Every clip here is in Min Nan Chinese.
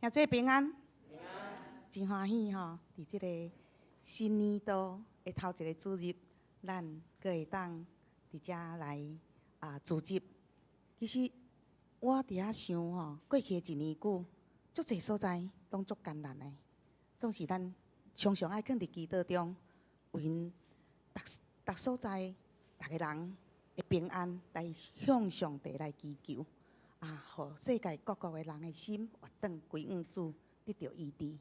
兄弟平安，真歡喜吼！佇這个新年度的頭一个主日，咱閣會當佇遮來聚集。其實我佇遐想吼，過去的一年久，足濟所在攏足艱難的，總是咱常常愛囥佇祈禱中，為𪜶逐逐所在逐个人的平安來向上帝來祈求。啊，予世界各國的人的心回轉歸向主，得著醫治。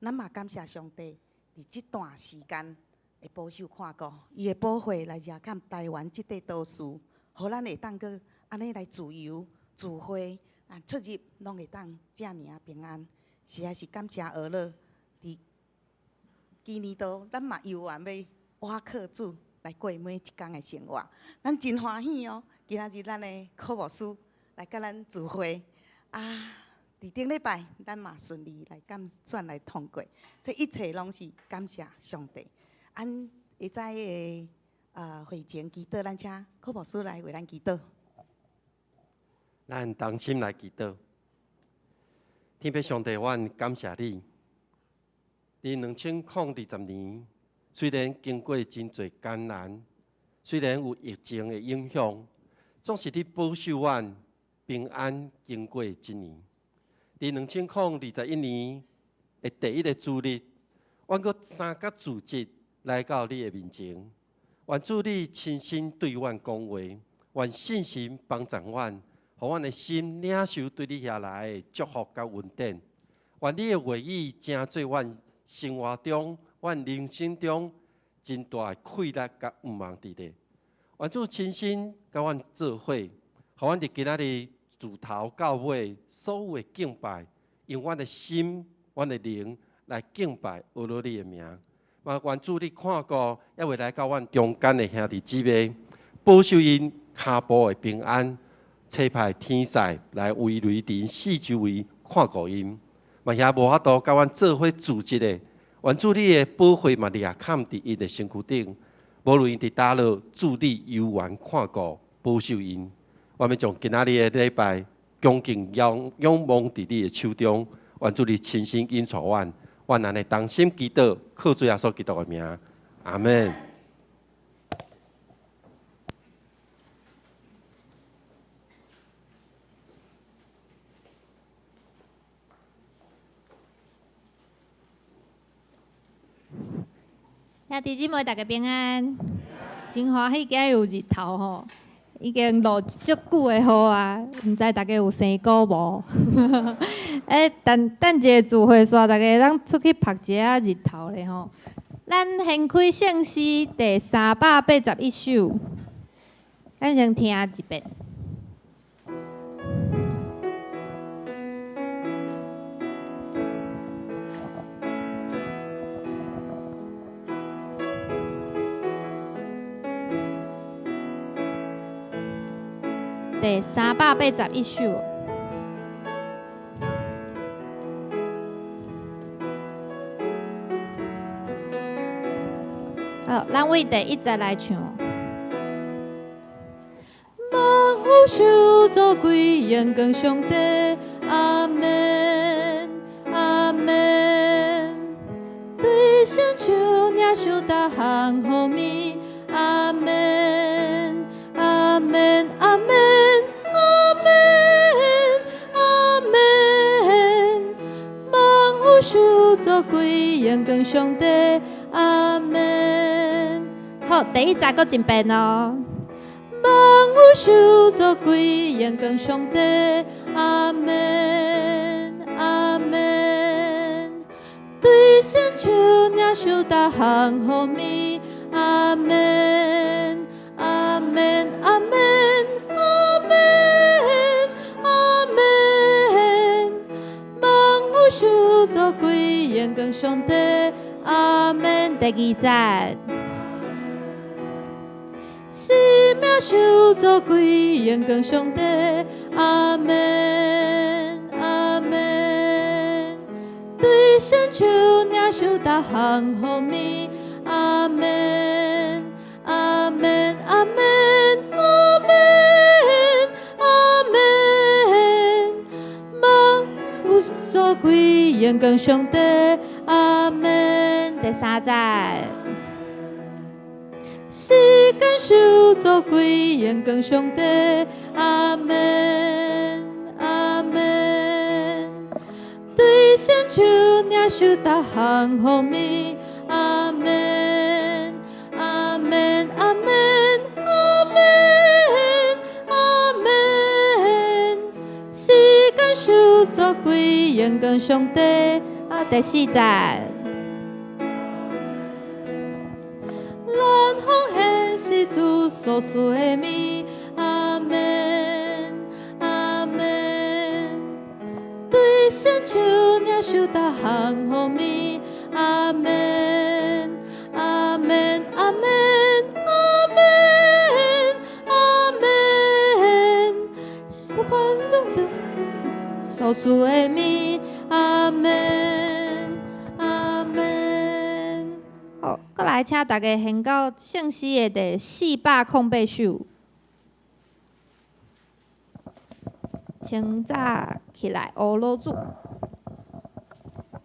咱嘛感謝上帝，佇這段時間的保守看顧，伊的保護來遮看台灣這塊島嶼，予咱會當閣按呢來自由、聚會啊，出入攏會當遮爾仔平安。實在是感謝阿樂，佇今年度咱嘛猶原欲倚靠主來過每一工的生活，咱真歡喜哦。今仔日咱的柯牧師來佮咱聚會啊！佇頂禮拜，咱嘛順利來監選來通過，這一切攏是感謝上帝。按會知的會前祈禱，咱請柯牧師來為咱祈禱。咱同心來祈禱。天父上帝，阮感謝你。佇2020年，雖然經過真濟艱難，雖然有疫情的影響，總是你保守阮平安經過一年。佇2021年的第一个主日，阮閣三角組織來到你的面前，願主你親身對阮講話，願聖神幫助阮，予阮的心領受對你遐來的祝福佮恩典。願你的話語成做阮生活中、阮人生中真大的氣力佮盼望佇咧。願主親身佮阮做伙，予阮佇今仔日自頭到尾所有的敬拜，用阮的心、阮的靈來敬拜阿羅你的名。嘛，願主你看顧，猶未來到阮中間的兄弟姊妹，保守𪜶跤步的平安，差派天使來圍圍佇𪜶四周圍看顧𪜶。嘛，遐無法度佮阮做伙組織的，願主你的保護嘛掠崁佇𪜶的身軀頂，無論𪜶佇佗落，主你猶原看顧保守𪜶。我欲將今仔日的禮拜恭敬仰仰望佇你的手中，願主你親身引導阮，阮按呢同心祈禱，靠主耶穌基督的名，阿們。兄弟姊妹，大家平安，真歡喜今日有日頭吼。已經落足久的雨啊，毋知大家有生果無？欸，等等一下聚會煞，大家會當出去曝一下日頭咧吼。咱掀開聖詩第381首，咱先聽一遍。第381首。好，咱對第一節來唱。萬有受造歸榮光上帝，阿們，阿們。對成就領受逐項好物，阿們，阿們，阿們，阿們，阿們。萬有受造歸榮光上帝，阿們。好，第一節閣一遍哦。萬有受造歸榮光上帝，阿們，阿們。對成就領受逐項好物，阿們，阿們，阿們，阿們，阿們。萬有受造歸榮光上帝，阿們。第二節。生命受造歸榮光上帝，阿們，阿們。對成就領受逐項好物，阿們，阿們，阿們，阿們，阿們。萬有造歸榮光上帝，阿門。第三節。時間受造歸榮光上帝，阿門，阿門。對成就領受逐項方面，阿門，阿門，阿門，阿門，阿門。時間受造歸榮光上帝，啊，第四節。咱奉獻是主所賜的物，阿門，阿門。對成就領受逐項方面，阿門，阿門，阿門，阿門，阿門。是歡動主所賜的物，阿門，阿門。好，閣來請大家掀到聖詩的第408首，清早起來烏魯主，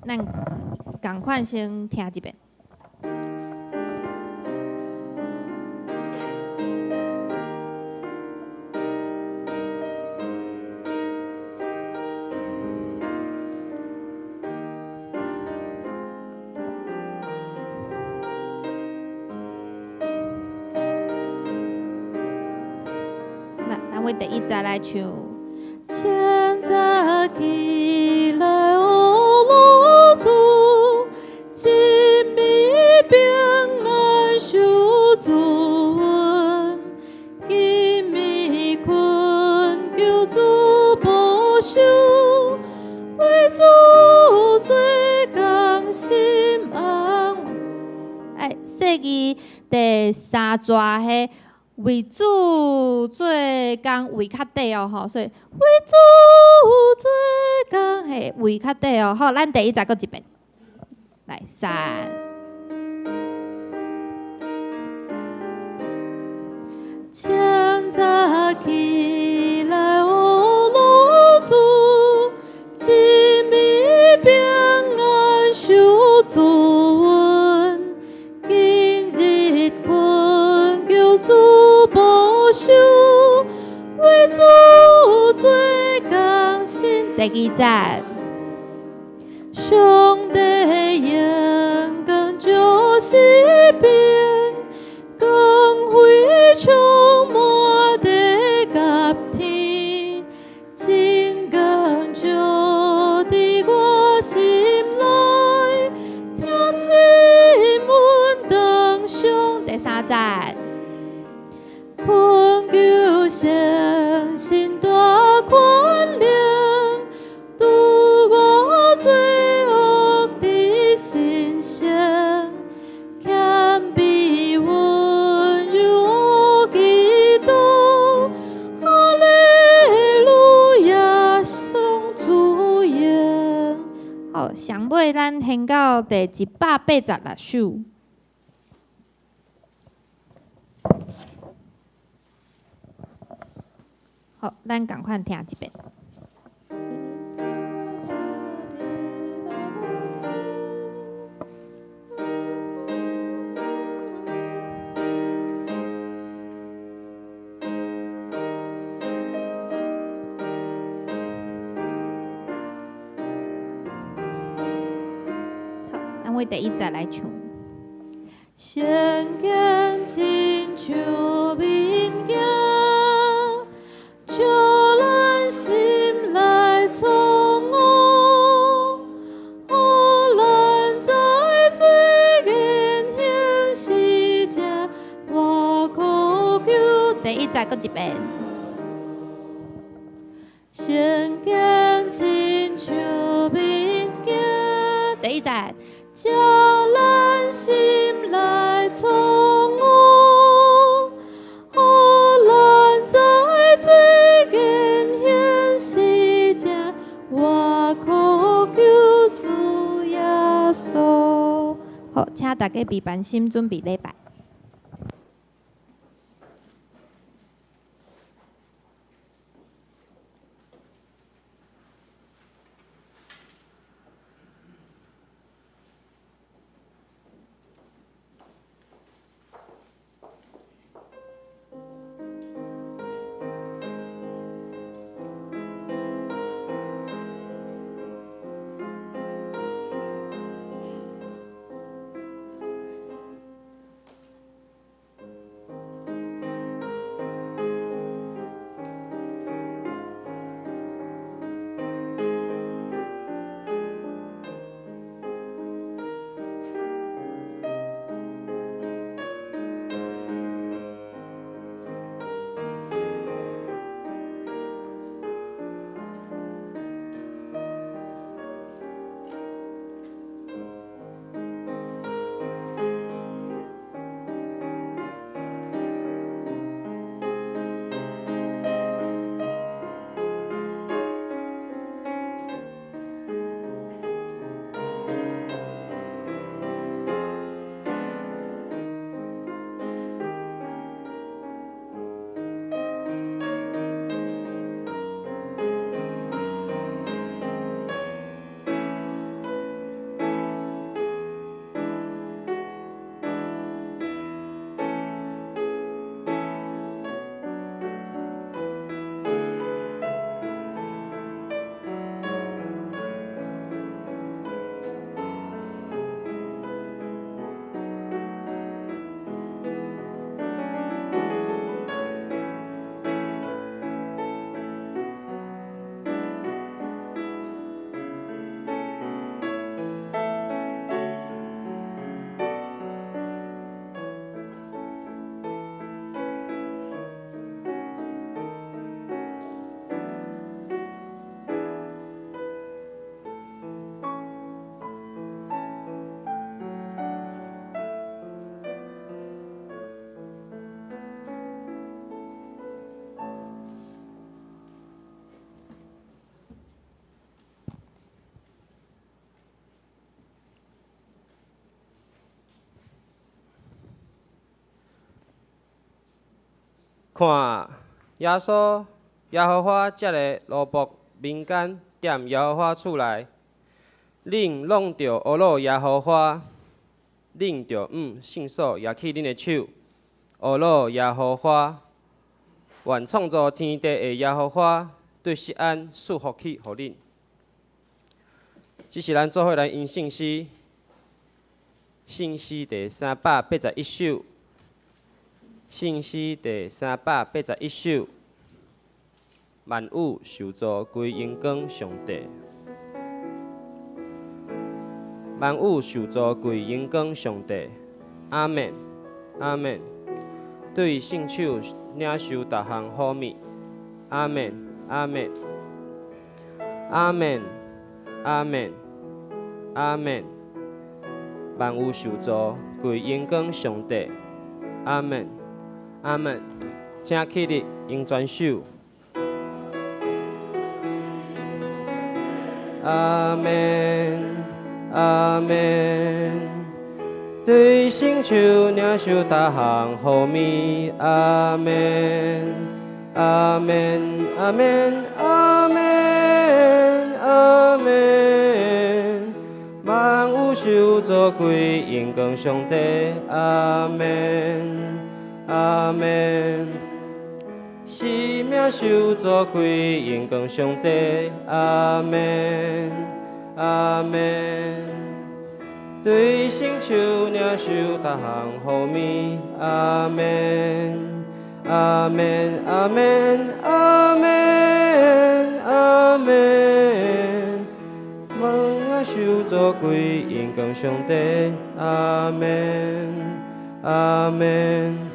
咱仝款先聽一遍。咱為第一節來唱。清早起來烏魯主，一暝平安守主阮，今暝困求主保守，為主做工心安穩。哎，細字第三逝彼。為主做工為較短哦，吼，所以為主做工，嘿，為較短哦，好，咱第一節閣一遍，來，三。清早起來烏魯主，一暝平安守主阮，今日困求主保守，為主做工心。第二節，上帝榮光照四邊，光輝充滿地佮天，真光照佇我心內，聽見阮當上。第三節。困求聖神大權能，除我罪惡的身上，謙卑溫柔基督，哈利路亞，頌主榮。好，上尾咱掀到第186首。好，咱仝款聽一遍。好，咱為第一節來唱。聖經親像物件，照咱心內創悟，予咱知罪言行是正，偌可求。第一節閣一遍。聖經親像物件，第一節，照咱心內創悟，予咱知罪言行是正，偌可求主耶穌。好，請大家備班心，準備禮拜。看，耶穌耶和華這个奴僕民間踮耶和華厝內，恁攏著呵咾耶和華，恁著向聖所攑起恁的手，呵咾耶和華。願創造天地的耶和華對錫安賜福氣予恁。這是咱做伙來吟聖詩，聖詩第381首，聖詩第381首，萬有受造歸榮光上帝，萬有受造歸榮光上帝，阿們，阿們，對聖手領受逐項好物，阿們，阿們，阿們，阿們，阿們，萬有受造歸榮光上帝，阿們，阿們，請起立，用全首。阿們，阿們，對聖手領受逐項好物，阿們，阿們，阿們，阿們，阿們，萬有受造歸榮光上帝，阿們，阿們。生命受造歸榮光上帝，阿們，阿們。對聖手領受逐項好物，阿們，阿們，阿們，阿們，阿們。萬有受造歸榮光上帝，阿們，阿們。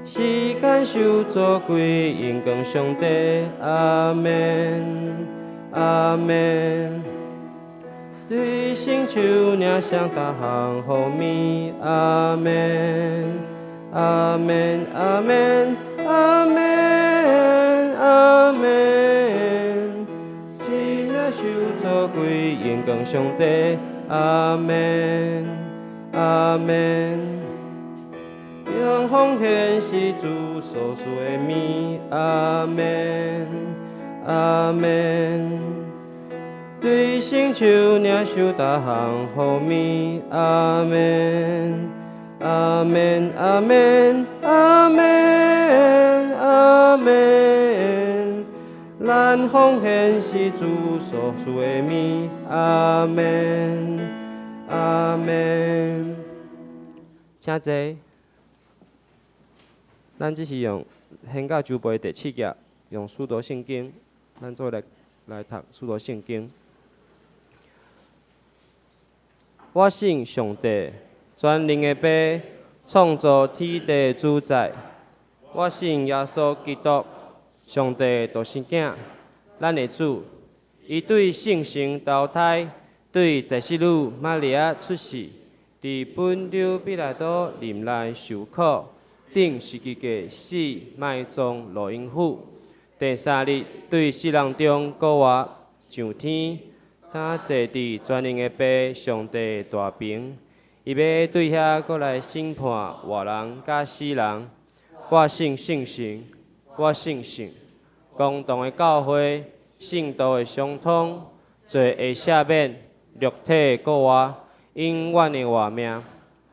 時間受造歸榮光上帝，阿們，阿們。對聖手領受逐項好物，阿們，阿們，阿們，阿們，阿們。生命受造歸榮光上帝，阿們，阿們。用奉獻是主所賜的物，阿們，阿們。對聖手領受逐項好物，阿們，阿們，阿們，阿們，阿們。咱奉獻是主所賜的物，阿們，阿們。請坐。咱這是用宣教周報第七頁，用使徒聖經，咱做伙來來讀使徒聖經。我信上帝，全能的父，創造天地的主宰。我信耶穌基督，上帝的獨生囝，咱的主。伊對聖神投胎，對祭司女瑪利亞出世，佇本丟彼拉多任內受苦。釘十字架死，埋葬落陰府。第三日對死人中復活，上天，他坐佇全能的父上帝大爿。伊欲對遐閣來審判活人佮死人。我信聖神，我信聖公同的教會，聖徒的相通，罪的赦免，肉體的復活，永遠的活命。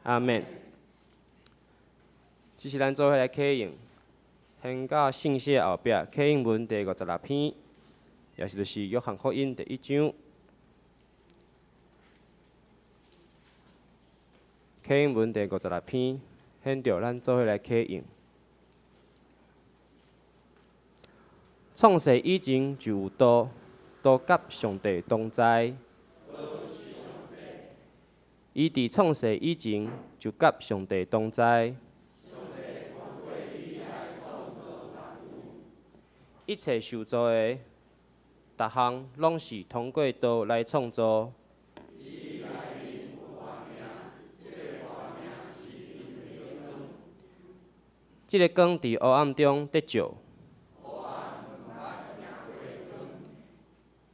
阿們。這是咱做伙來啟用宣教信息的後壁啟應文第56篇，也是就是約翰福音第一章。啟應文第56篇，現著咱做伙來啟用。創世以前就有道，道佮上帝同在。伊佇創世以前就佮上帝同在。一切受造的，逐項攏是通過道來創造。這个光佇黑暗中得照。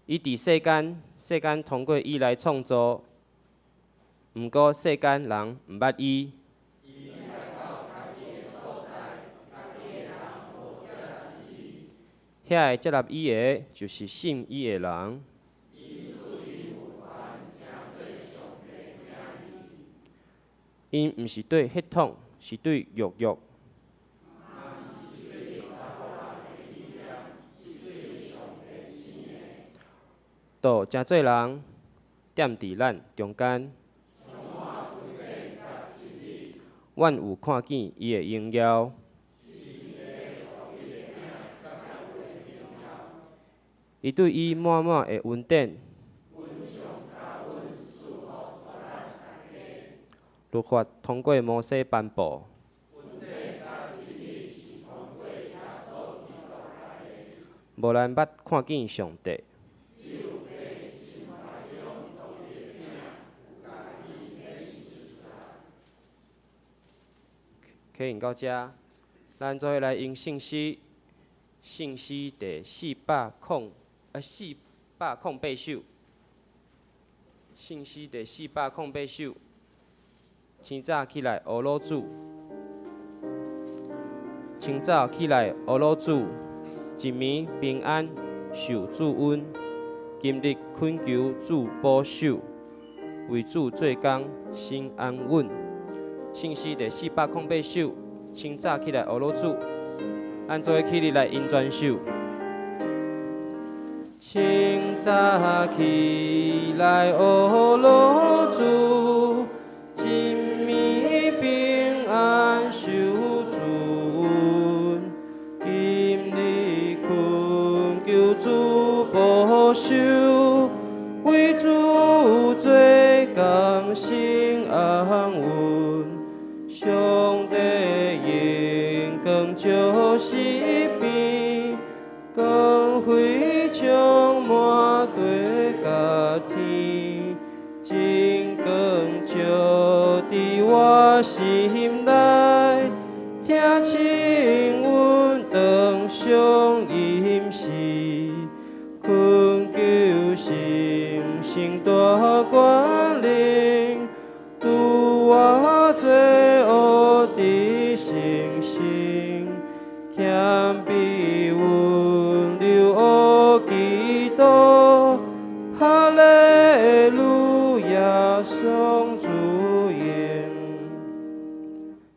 伊佇世間，世間通過伊來創造，毋過世間人毋捌伊。遐个接納伊的，就是信伊的人。𪜶毋是對血統，是對肉欲。道成做人，踮佇咱中間。阮有看見伊的榮耀。伊對伊滿滿的恩典。律法通過摩西頒布。無人捌看見上帝。客人到遮，咱做伙來用聖詩，聖詩第四百空啊408首，聖詩第408首，清早起來學老主，清早起來學老主，一暝平安受主恩，今日懇求主保守，為主做工心安穩。聖詩第408首，清早起來學老主，咱做伙起立來吟全首。清早起來學老主，一暝平安受主恩，今日懇求主保守，為主做工心安穩。上帝榮光照四邊，光輝充滿地佮天，真光照佇我心內，聽清阮當上吟詩，懇求聖神大權能，拄我罪惡佇成聖，謙卑溫柔學基督，哈利路亞，頌主榮。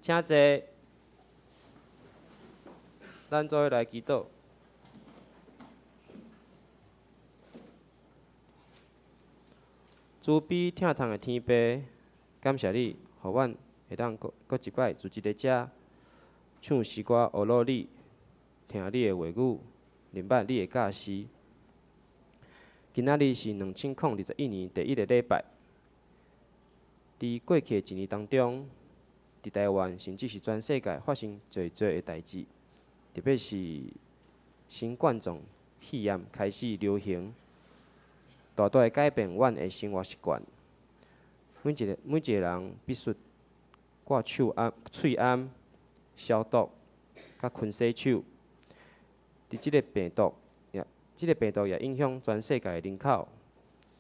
請坐，咱做伙來祈禱。慈悲疼痛的天父，感謝你，予阮會當閣閣一擺聚集佇遮，唱詩歌，學努力，聽你的話語，明白你的教示。今仔日是2021年第一个禮拜，佇過去的一年當中，佇台灣甚至是全世界發生濟濟的代誌，特別是新冠狀肺炎開始流行，大大的改變阮的生活習慣。每一个每一个人必須掛手頷、喙罨、消毒，佮勤洗手。佇這个病毒也，這个病毒也影響全世界的人口，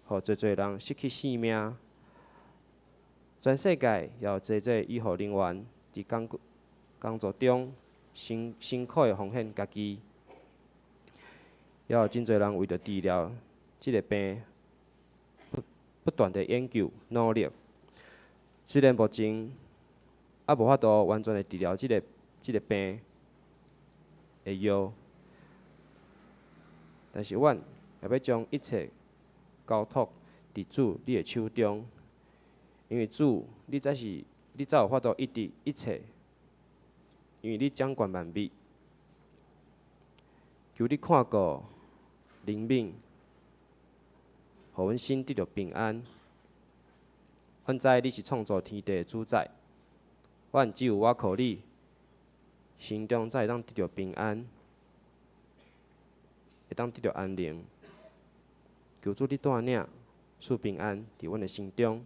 予濟濟人失去性命。全世界也有濟濟醫護人員佇工工作中辛辛苦的奉獻家己，也有真濟人為著治療這个病，不不斷的研究努力。雖然目前猶無法度完全的治療這个這个病的藥，但是阮也欲將一切交託佇主你的手中，因為主，你才是你才有法度醫治一切，因為你掌權萬物。求你看顧憐憫，予阮心得著平安。阮知你是創造天地的主宰，阮只有倚靠你，心中才會當得著平安，會當得著安寧。求主你帶領，賜平安佇阮的心中。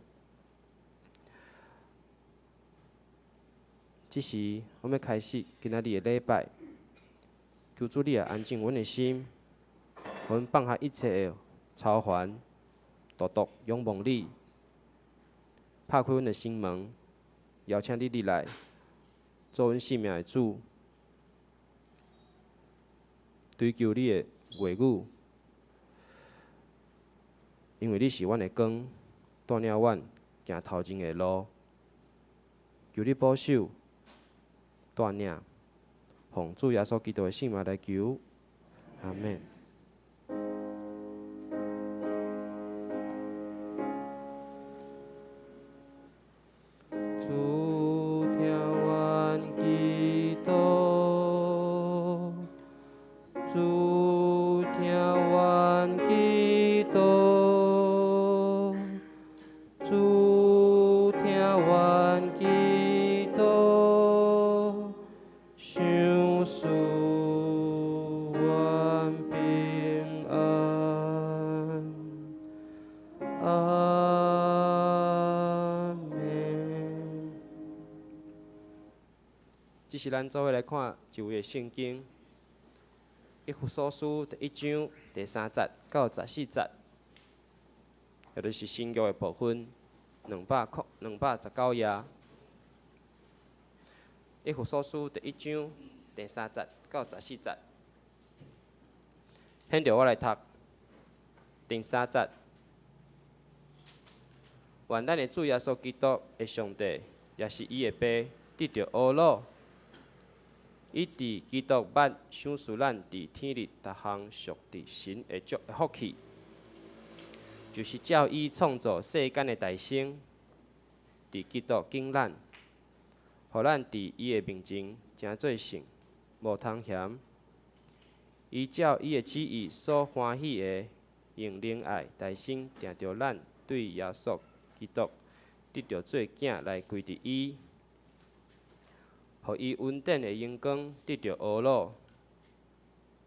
這時，阮欲開始今仔日的禮拜，求主你也安靜阮的心，予阮放下一切的操煩，獨獨仰望你，拍開阮的心門，邀請你入來，做阮生命的主。追求你的话语，因为你是阮的光，带领阮行头前的路。求你保守带领，奉主耶稣基督的圣名来求，阿们。主听阮祈祷，主听阮祈祷，主听阮祈祷，赏赐阮平安。阿们。这是咱做伙来看一位的圣经，以弗所书第一章第三节到十四节，也就是新约的部分，219页。以弗所书第一章第三节到十四节，现在我来读第三节。愿咱的主耶稣基督的上帝，也是伊的爸，得著呵咾。伊伫基督捌赏赐咱伫天里逐项属伫神的祝福气，就是照伊创造世间的大成，伫基督拣咱，予咱伫伊的面前成做圣，无通嫌。伊照伊的旨意所欢喜的，用仁爱大成定著咱对耶稣基督得著做囝来归伫伊，予伊恩典的荣光得著呵咾。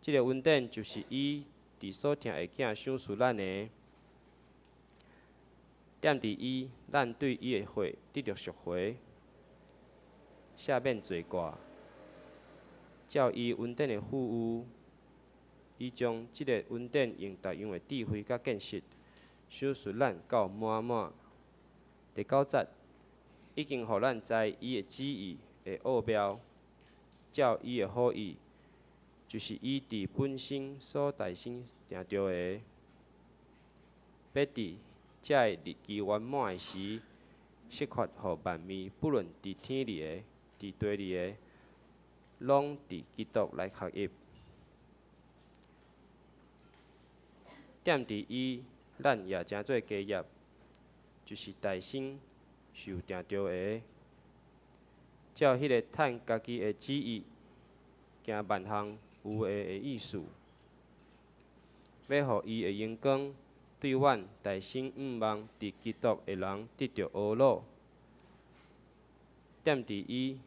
这个恩典就是伊伫所疼的囝赏赐咱的。踮伫伊，咱对伊的血得著赎回，赦免罪过。照伊恩典的富裕，伊将这个恩典用逐样的智慧佮见识，赏赐咱到满满。第九节，已经予咱知伊的旨意的奥妙，照伊的好意，就是伊伫本身所大成定著的，欲伫这个日期圆满的时，释发予万物，不论伫天里的，伫地里的，拢伫基督来合一。踮伫伊，咱也成做家业，就是大成受定著的，照彼个趁家己的旨意，行万项有的的意思，欲予伊的荣光对阮大成向望伫基督的人得著呵咾。踮伫伊，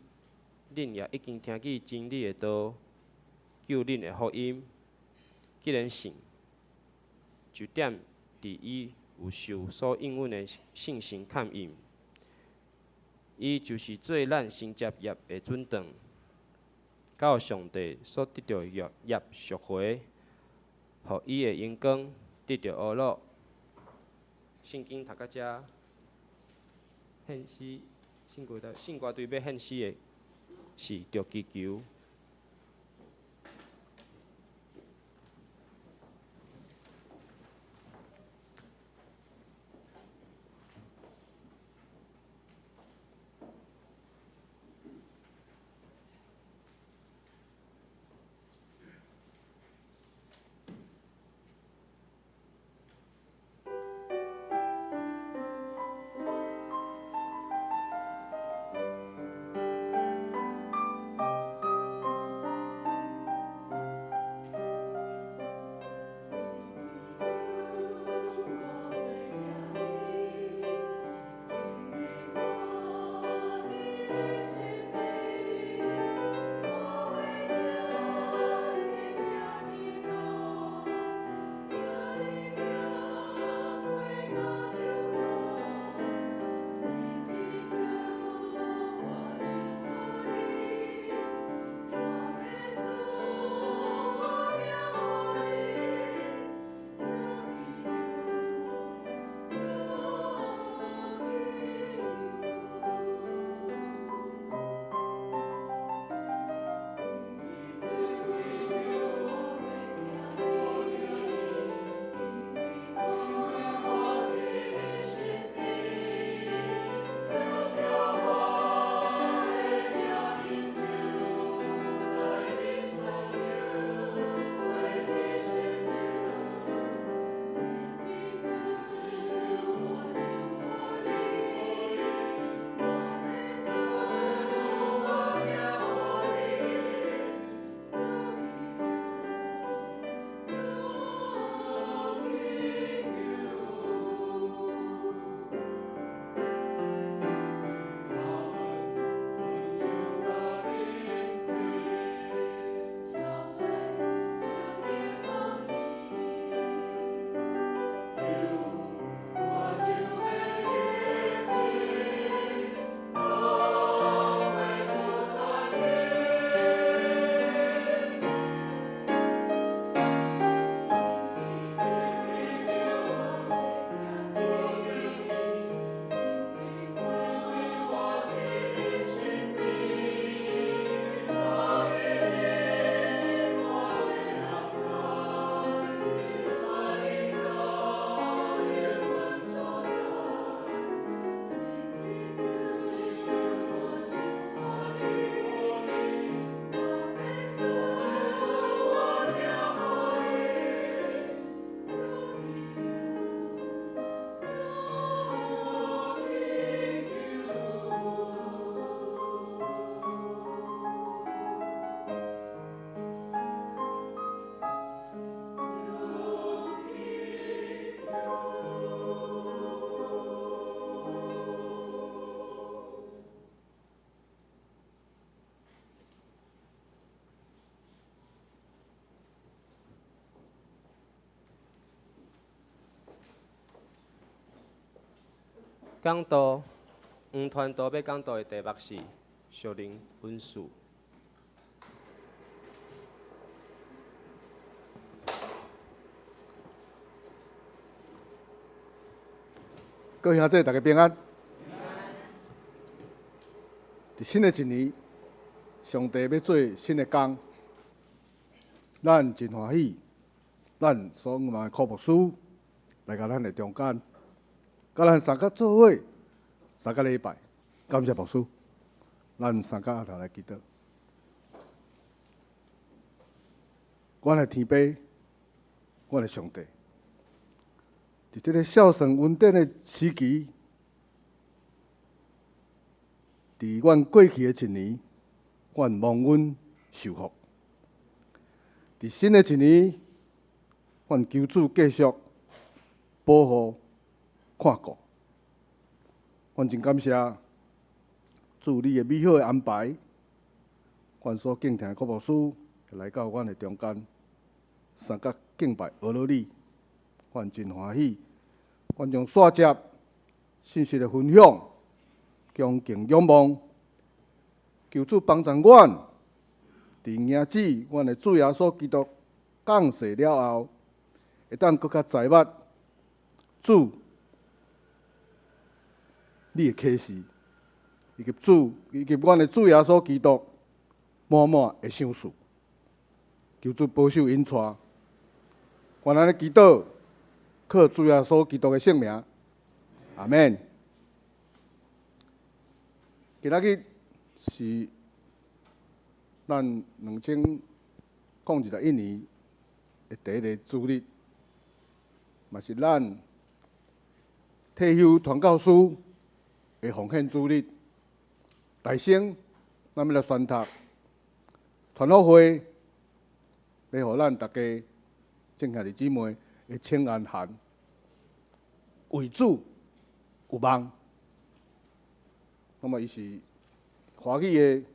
恁也已经听见真理的道，救恁的福音。既然信，就踮伫伊有受所应允的圣神勘印。伊就是做咱承接业的准绳，到上帝所得著的业业赎回，予伊的荣光得著呵咾。圣经读到遮，献诗，圣歌队，圣歌队欲献诗的是著祈求。講道黃傳道欲講道的題目是屬靈恩賜。各位兄弟，大家平安。佇新的一年，上帝欲做新的工，咱真歡喜，咱所仰望的柯牧師來到咱的中間，佮咱相佮做伙三個禮拜，感謝牧師，咱三個仔頭來祈禱。阮的天父，阮的上帝，佇這个孝順恩典的時期，佇阮過去的一年，阮蒙恩受福；佇新的一年，阮求主繼續保護看顧。阮真感謝主你的美好的安排，阮所敬聽的柯牧師來到阮的中間，相佮敬拜阿羅你，阮真歡喜。阮將煞接信息的分享，恭敬仰望，求主幫助阮，佇迎接阮的主耶穌基督降世了後，會當閣較知捌主你的啟示，以及主以及阮的主耶穌基督滿滿的賞賜。求主保守引帶，阮按呢祈禱，靠主耶穌基督的聖名，阿們。今仔日是咱2021年的第一个主日，嘛是咱退休傳教師的奉獻主日。大先，咱欲來宣讀傳福會，欲予咱逐家眾兄弟姊妹的請安函，為主有夢。那麼伊是華語的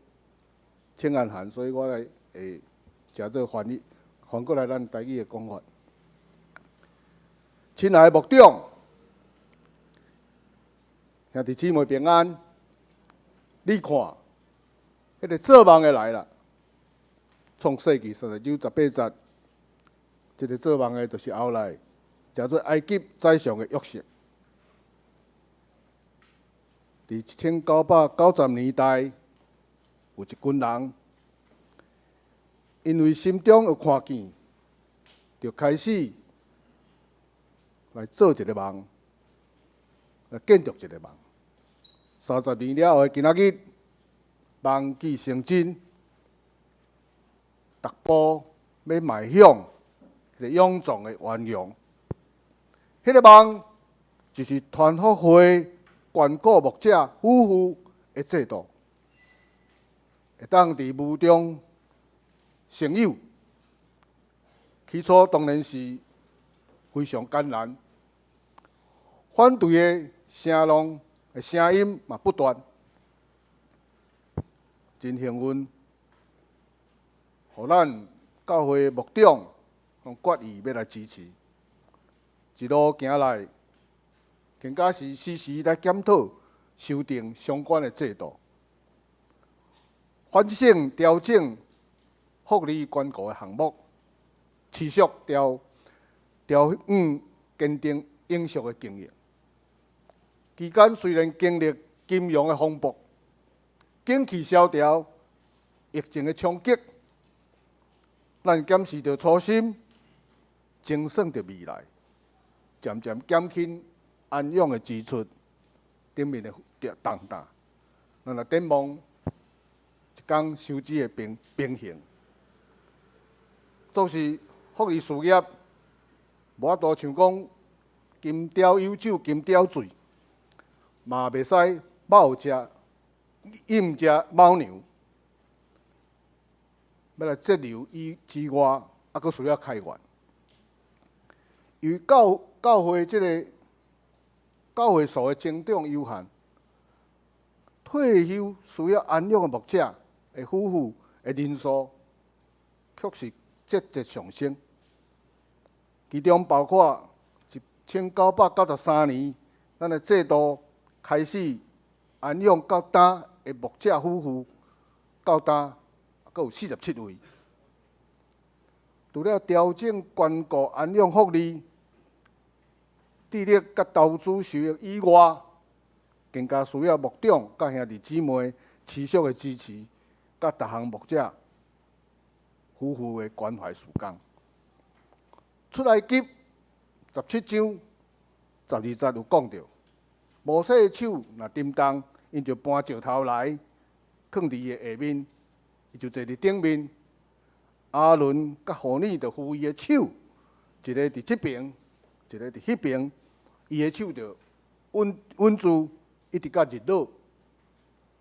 請安函，所以我來會誠做翻譯，翻過來咱台語的講法。親愛的牧長，兄弟姊妹平安。你看，彼个做夢的來啦，創世記39章18節，這个做夢的，就是後來成做埃及宰相的約瑟。佇1990年代，有一群人，因為心中有看見，就開始來做一個夢，來建築一個夢。30年了後的今仔日，夢既成真，逐步欲邁向彼个勇壯的遠洋。彼个夢就是傳福會關顧牧者夫婦的制度，會當佇無中生有。起初當然是非常艱難，反對的聲浪的聲音嘛不斷。真幸運，予咱教會牧長攏決意欲來支持，一路行來，更加是時時來檢討、修訂相關的制度，反省調整福利關顧的項目，持續調調整堅定永續的經營。期間雖然經歷金融的風暴、景氣蕭條、疫情的衝擊，咱檢視著初心，精算著未來，漸漸減輕安養的支出頂面的重擔。咱來展望一工收支的平平衡，做是福利事業，無法度像講金雕有酒金雕醉，嘛袂使貓食淹食貓糧，欲來節流以之外，猶閣需要開源。因為教教會這个教會數的增長有限，退休需要安養的牧者的夫婦的人數，卻是節節上升。其中包括1993年，咱的制度開始安養到今的牧者夫婦，到今閣有47位。除了調整關顧安養福利、智力佮投資收益以外，更加需要牧長佮兄弟姊妹持續的支持，佮逐項牧者夫婦的關懷事工。出埃及17章12節有講著，摩西的手若沉重，𪜶就搬石頭來，囥佇伊的下面，伊就坐佇頂面。亞倫佮何珥就扶伊的手，一个佇這爿，一个佇彼爿，伊的手就穩穩住，一直到日落，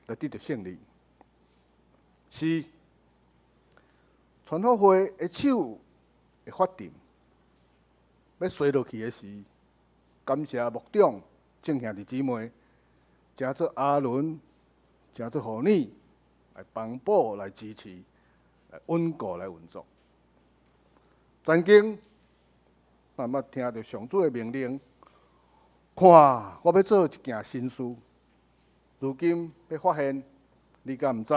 來得著勝利。是傳福會的手會發沉，欲衰落去的時，感謝牧長、眾兄弟姊妹，成做亞倫，成做何珥來幫補、來支持、來穩固、來運作。曾經，咱捌聽著上主的命令，看，我欲做一件新事，如今欲發現，你敢毋知？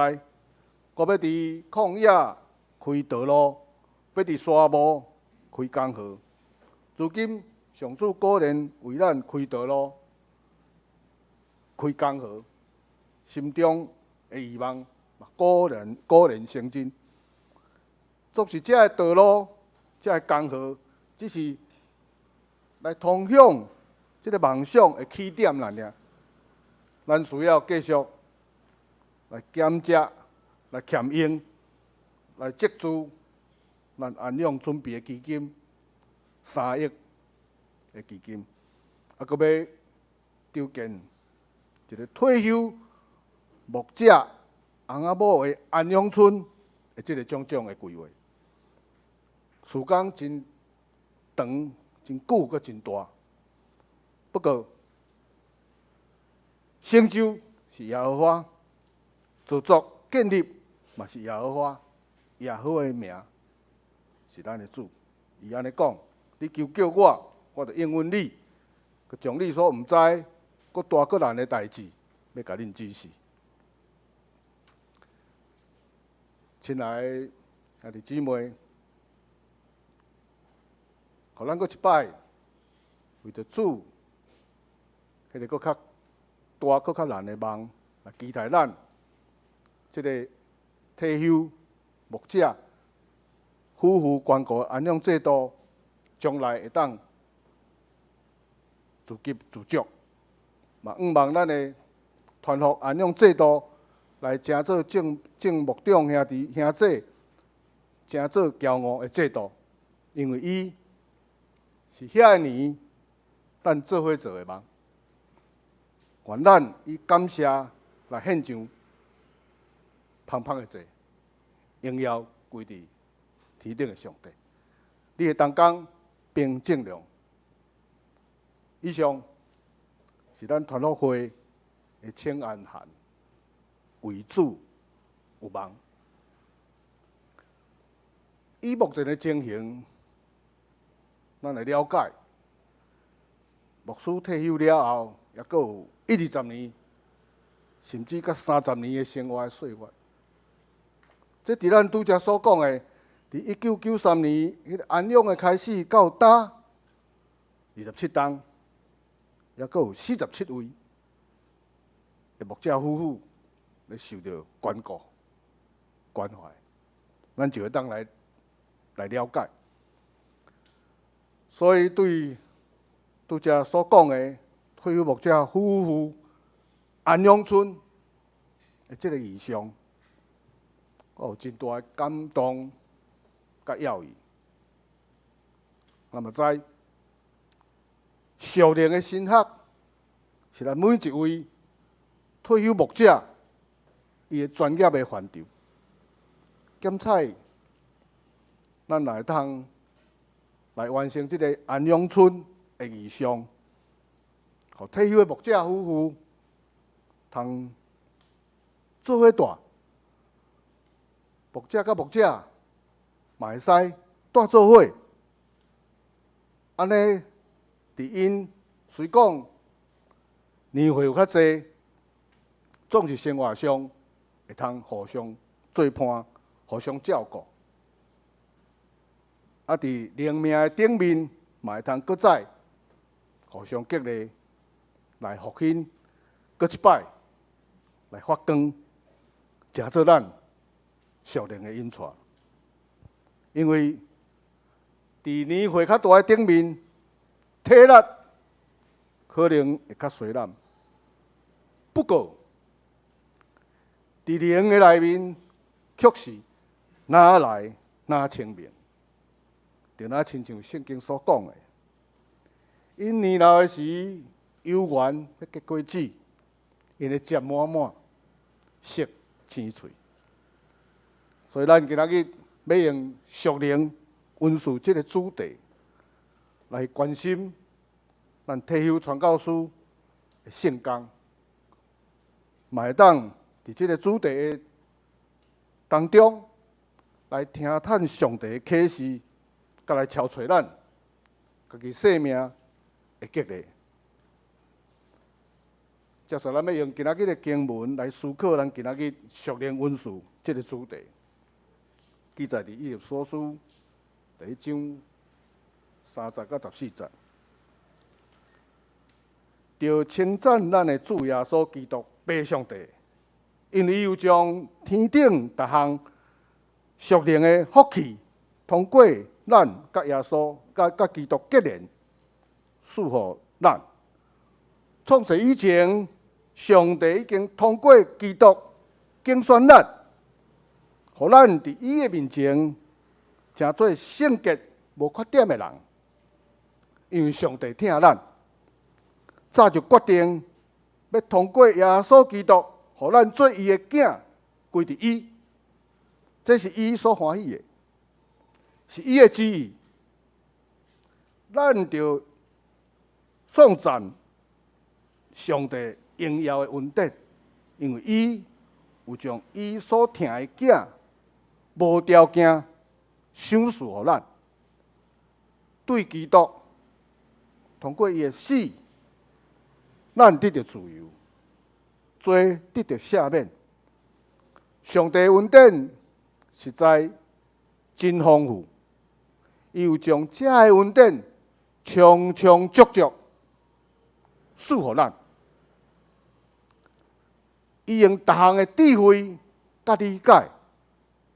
我欲佇曠野開道路，欲佇沙漠開江河。如今上主果然為咱開道路、開江河，心中的願望嘛果然果然成真。總是這个道路、這个江河，只是來通向這个夢想的起點爾爾。咱需要繼續來減節、來儉用、來積資，咱安養準備的基金3億的基金，啊，閣欲籌建一个退休牧者翁仔某的安養村的這个種種的規劃，時間真長、真久，閣真大。不過，成就是耶和華，造作建立嘛是耶和華，耶和華的名是咱的主。伊按呢講，你求叫我，我就應允你，閣將你所毋知、閣大閣難的代誌，欲共恁指示。親愛的兄弟姊妹，予咱閣一擺，為著主，彼个閣較大、閣較難的夢，來期待咱這个退休牧者夫婦關顧安養制度，將來會當自給自足，嘛向望咱的傳福安養制度來成做眾眾牧長兄弟兄姊，成做驕傲的制度，因為伊是遐年咱做伙做的夢。願咱以感謝來獻上芳香的祭，榮耀歸佇天頂的上帝。你的同工平正良。以上是咱傳福會的請安函，為主有望。以目前的情形，咱來了解，牧師退休了後，猶閣有一二十年，甚至閣30年的生活的歲月。這佇咱拄才所講的，佇1993年彼个安養的開始到今27冬，猶閣有47位的牧者夫婦咧受著關顧關懷，咱就會當來了解。所以對拄才所講的退休牧者夫婦安養村的這个異象，我有真大的感動佮訝異。咱嘛知，屬靈的神學是咱每一位退休牧者伊的專業的範疇。檢採，咱來通來完成這个安養村的異象，予退休的牧者夫婦通做伙蹛，牧者佮牧者嘛會使蹛做伙，按呢，佇𪜶雖講年歲有較濟，總是生活上會通互相做伴、互相照顧。啊，佇靈命的頂面，嘛會通閣再互相激勵，來復興，閣一擺來發光，成做咱屬靈的引帶。因為佇年歲較大的頂面，體力可能會較衰懶。不過，佇靈的內面，卻是愈來愈清明。就若親像聖經所講的，𪜶年老的時，猶原欲結果子，𪜶的汁滿滿，色青翠。所以，咱今仔日欲用屬靈恩賜這个主題來關心咱退休傳教師的聖工，嘛會當佇這个主題的當中來聽探上帝的啟示，佮來敲揣咱家己生命的激勵。接續咱欲用今仔日的經文來思考咱今仔日屬靈恩賜這个主題，記載佇以弗所書第一章3節到14節。著稱讚咱的主耶穌基督父上帝，因為伊有將天頂逐項屬靈的福氣，通過咱佮耶穌、佮基督結連，賜予咱。創世以前，上帝已經通過基督揀選咱，予咱佇伊的面前，成做聖潔無缺點的人。因為上帝疼咱，早就決定欲通過耶穌基督，予咱做伊的囝，歸佇伊。這是伊所歡喜的，是伊的旨意。咱著頌讚上帝榮耀的恩典，因為伊有將伊所疼的囝無條件賞賜予咱。對基督，通過伊的死，咱得著自由，罪得著赦免。上帝恩典實在真豐富，伊有將這个恩典充充足足賜予咱。伊用逐項的智慧佮理解，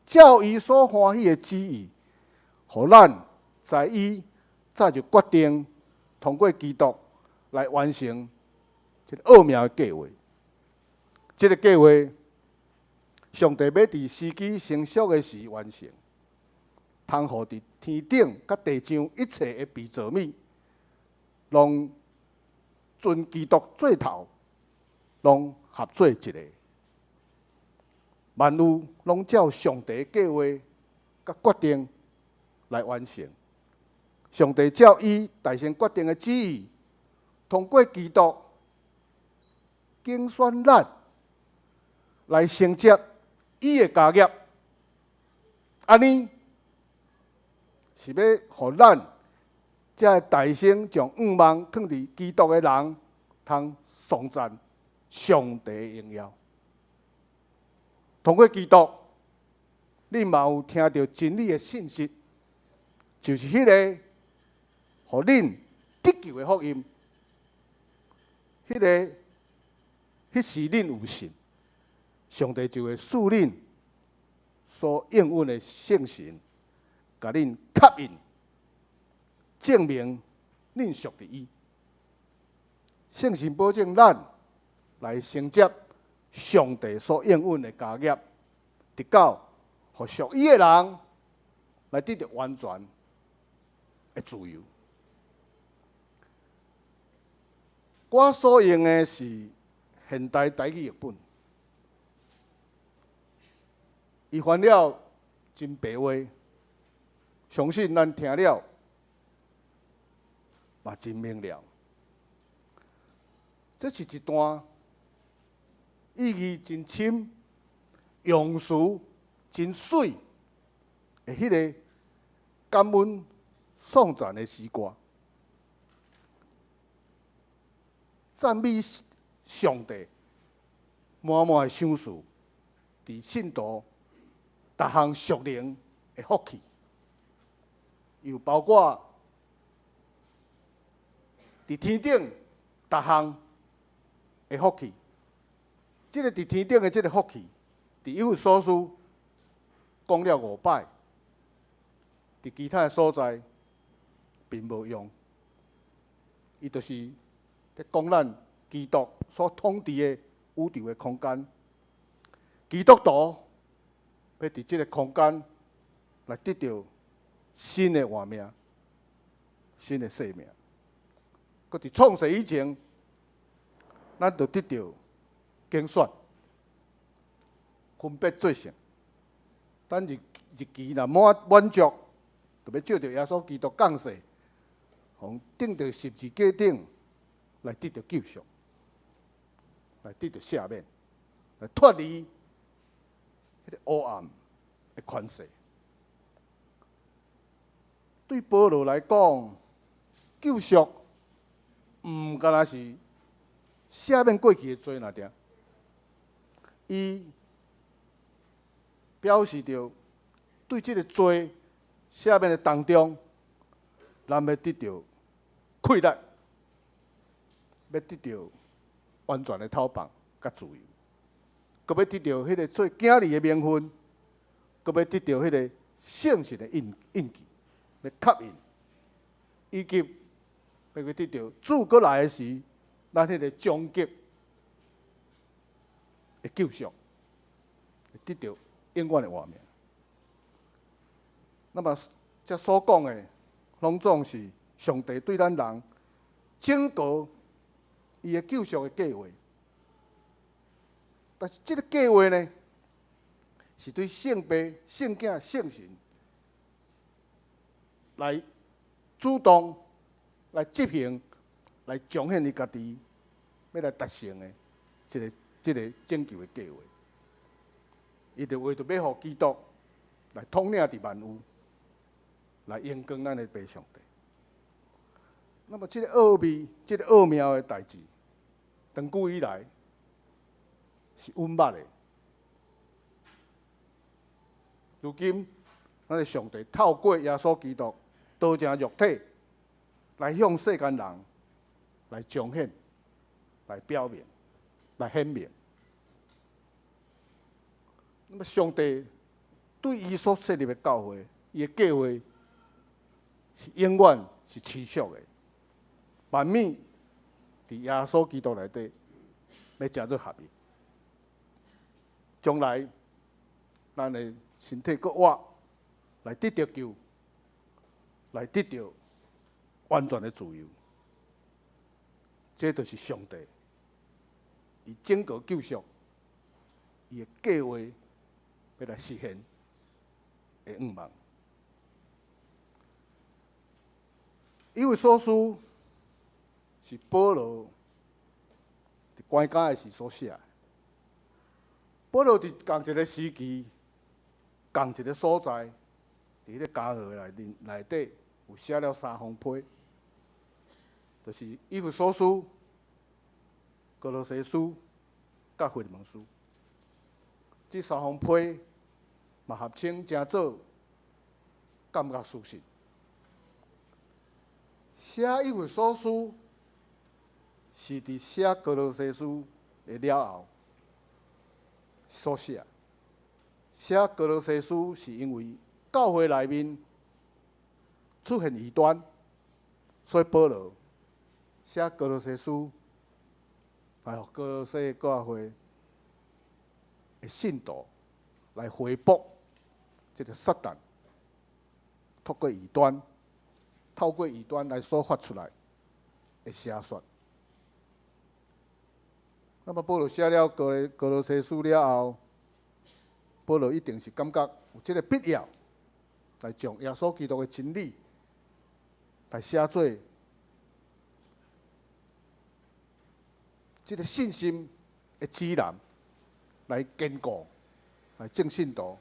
照伊所歡喜的旨意，予咱知伊早就決定通過基督來完成這个奧妙的計劃。這个計劃，上帝欲佇時機成熟的時完成，通予佇天頂佮地上一切的被造物，攏尊基督做頭，攏合做一个。萬有攏照上帝計劃佮決定來完成。上帝照伊大先決定的旨意，通過基督揀選咱來承接伊的家業，按呢是欲予咱這个大先將向望囥佇基督的人，通頌讚上帝的榮耀。通過基督，你嘛有聽著真理的信息，就是彼个予恁得救的福音。彼个彼時恁有信，上帝就會賜恁所應允的聖神，共恁確印，證明恁屬佇伊。聖神保證咱來承接上帝所應允的家業，直到予屬伊的人來得著完全的自由。我所用的是現代台語譯本，伊翻了真白話，相信咱聽了嘛真明了。這是一段意義真深、用詞真媠的彼个感恩頌讚的詩歌。讚美上帝滿滿的賞賜，佇信徒逐項屬靈的福氣，又包括佇天頂逐項的福氣。這个佇天頂的這个福氣，佇以弗所書講了五擺，佇其他的所在並無用。伊就是佇講咱基督所統治的宇宙的空間，基督徒欲佇這个空間來得著新的活命、新的生命。閣佇創世以前，咱就得著揀選，分別做聖。咱日日期若滿滿足，就欲藉著耶穌基督降世，予釘佇十字架頂來得著救贖，來得著赦免，來脫離彼個黑暗的權勢。對保羅來講，救贖毋干焦是赦免過去的罪爾爾，伊表示著對這个罪赦免的當中，咱欲得著氣力，欲得著完全的透放佮自由，閣欲得著彼个做囝兒的名分，閣欲得著彼个聖神的印印記，欲確認，以及欲去得著主閣來的時，咱彼个終極的救贖，會得著永遠的活命。那麼，這所講的，攏總是上帝對咱人整個伊的救贖的計劃。但是這个計劃呢，是對聖父、聖囝、聖神來主動來執行、來彰顯伊家己欲來達成的這个拯救的計劃。伊就為著欲予基督來統領佇萬有，來榮光咱的父上帝。那麼，這个奧秘、這个奧妙的代誌，長久以來是阮捌的。如今，咱的上帝透過耶穌基督道成肉體，來向世間人來彰顯、來表明、來顯明。那麼，上帝對伊所設立的教會，伊的計劃是永遠是持續的。萬物佇耶穌基督內底欲成做合一。將來，咱的身體閣活，來得著救，來得著完全的自由。這就是上帝伊整個救贖伊的計劃欲來實現的願望。以弗所書是保羅佇關監的時所寫的。保羅佇仝一个時期、仝一个所在，佇彼个監獄內面內底有寫了三封批，就是以弗所書、歌羅西書、佮腓利門書。這三封批嘛合稱成做監獄書信。寫以弗所書是佇寫歌羅西書的了後所寫。寫歌羅西書是因為教會內面出現異端，所以保羅寫歌羅西書來予歌羅西教會的信徒來回復這个撒旦透過異端，透過異端來所發出來的邪說。那麼保羅寫了歌歌羅西書了後，保羅一定是感覺有這个必要，來將耶穌基督的真理來寫做這个信心的指南，來堅固、來眾信徒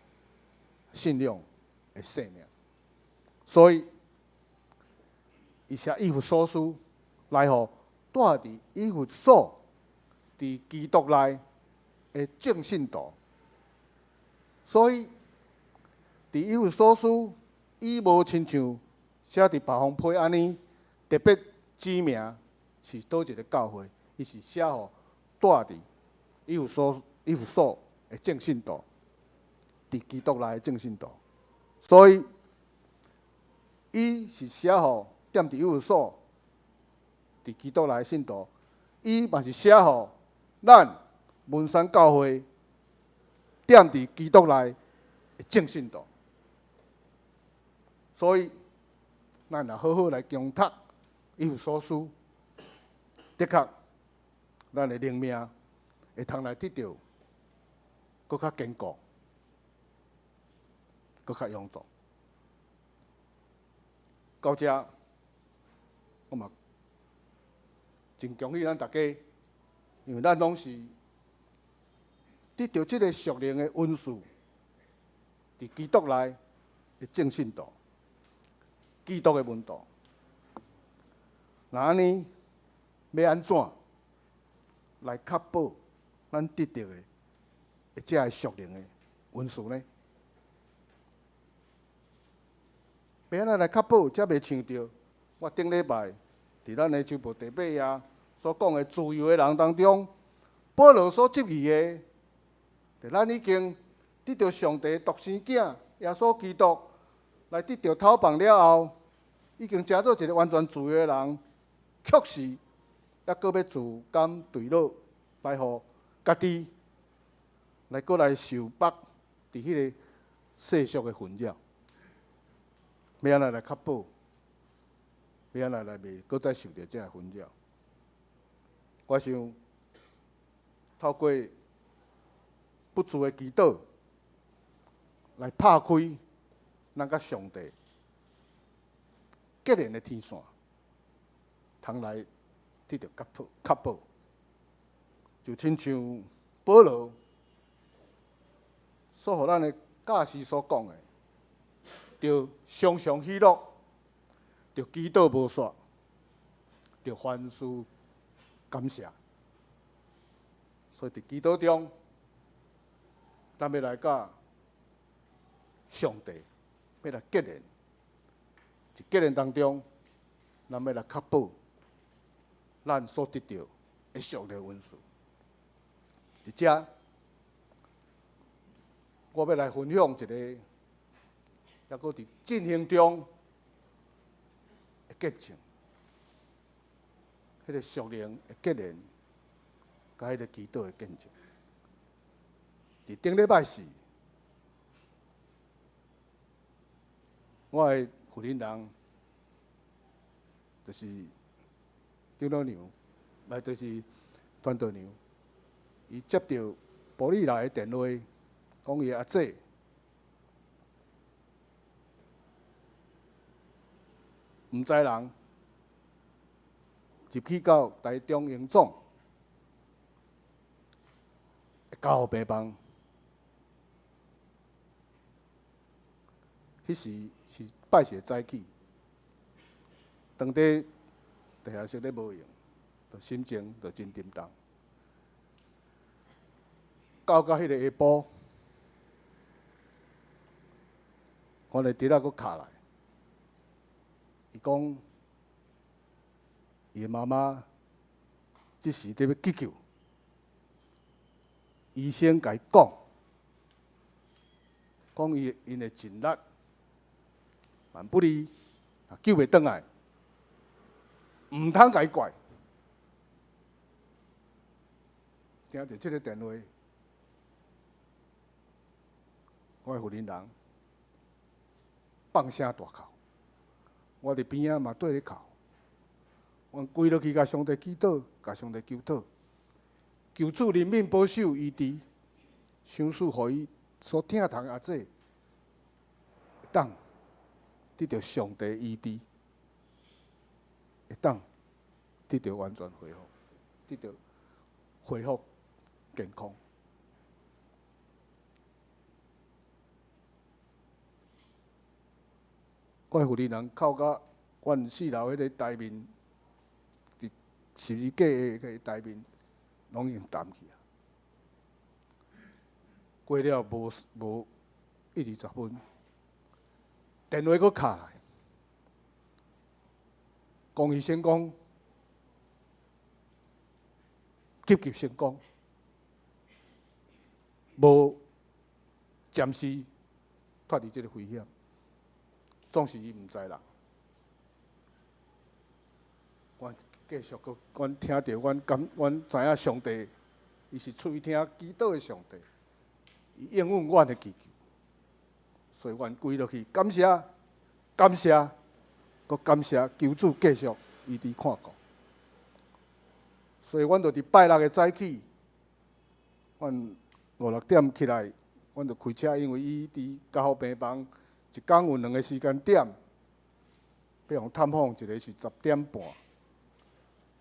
信仰的生命。所以，伊寫以弗所書來予蹛佇以弗所佇基督內的眾信徒。所以，佇以弗所書，伊無親像寫佇別封批按呢，特別指明是佗一个教會，伊是寫予住佇以弗所的眾信徒，佇基督內的眾信徒。所以，伊是寫予踮佇以弗所佇基督內的信徒，伊嘛是寫予咱文山教會踮佇基督內的眾信徒。所以，咱若好好來誦讀以弗所書，的確，咱的靈命會通來得著閣較堅固、閣較臃壯。到這，我嘛真恭喜咱大家，因為咱攏是得著這個屬靈的恩賜，佇基督內的眾信徒，基督的門徒。若按呢，欲按怎來確保咱得著的這个屬靈的恩賜呢？欲按怎來確保，才袂像著我頂禮拜佇咱的週報第八頁所講的自由的人當中，保羅所質疑的，就咱已經得著上帝獨生囝耶穌基督來得著頭放了後，已經成做一个完全自由的人，卻是猶閣欲自甘墜落，來予家己來閣來受縛佇彼個世俗的紛擾。欲按怎來確保？欲按怎來袂閣再受著這个紛擾？我想透過不住的祈禱來拍開咱佮上帝結連的天線，通來得著確保，確保。就親像保羅所予咱的教示所講的，著常常喜樂，著祈禱無煞，著凡事感謝。所以佇祈禱中，咱欲來佮上帝，欲來結連，佇結連當中，咱欲來確保咱所得著的屬靈恩賜。佇遮，我欲來分享一个，猶閣佇進行中的見證，彼个屬靈的結連，佮彼个祈禱的見證。佇頂禮拜四，我的婦人人就是長老娘，毋就是傳道娘，伊接著埔里來的電話，講伊阿姊毋知人入去到台中榮總加護病房，彼時是拜四早起，當地地下室咧無閒，就心情就真沉重。到彼个下晡，我的侄仔閣敲來，伊講伊的媽媽這時佇欲急救，醫生共伊講，講伊𪜶會盡力，萬不利救袂轉來，毋通共伊怪。聽著這个電話，我的婦人人放聲大哭，我佇邊仔嘛綴咧哭，阮跪落去共上帝祈禱，共上帝求討，求主憐憫保守醫治，賞賜予伊所疼痛的阿姊，會當得著上帝醫治，會當得著完全恢復，得著恢復健康。我的婦人人哭甲阮四樓彼个台面，佇十字架的彼个台面，攏已經淡去啊。過了無無一二十分，電話閣敲來，龔醫生講急救成功，無暫時脫離這个危險，總是伊毋知啦。阮繼續閣，阮聽著，阮感，阮知影上帝，伊是垂聽祈禱的上帝，伊應允阮的祈求，所以阮跪落去感謝，感謝，閣感謝求主繼續醫治看顧。所以阮就佇拜六的早起，阮五六點起來，阮就開車，因為伊佇加護病房一工有兩个時間點，欲予探訪，一个是10點半，